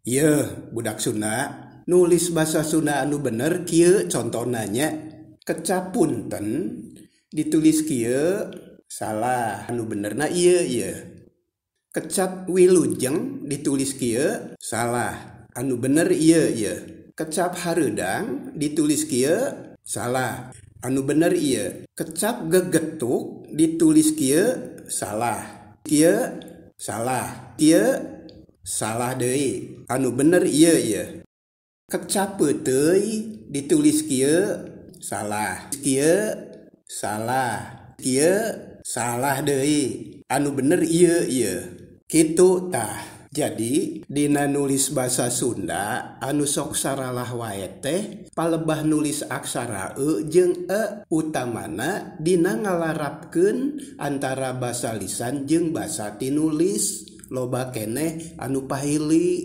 Yeuh budak Sunda, nulis basa Sunda anu bener kieu contona nya. Kecap punten ditulis kieu salah, anu benerna ieu ieu. Kecap wilujeng ditulis kieu salah, anu bener ieu ieu. Kecap hareudang ditulis kieu salah, anu bener ieu. Kecap gegetuk ditulis kieu salah, kieu salah, kieu salah deui, anu bener ieu ieu. Kecap peuteuy ditulis kieu salah, kieu salah, kieu salah deui, anu bener ieu ieu. Kitu tah. Jadi dina nulis basa Sunda anu sok saralah wae teh palebah nulis aksara e jeung e, utamana dina ngalarapkeun antara basa lisan jeung basa tinulis. Loba keneh anu pahili.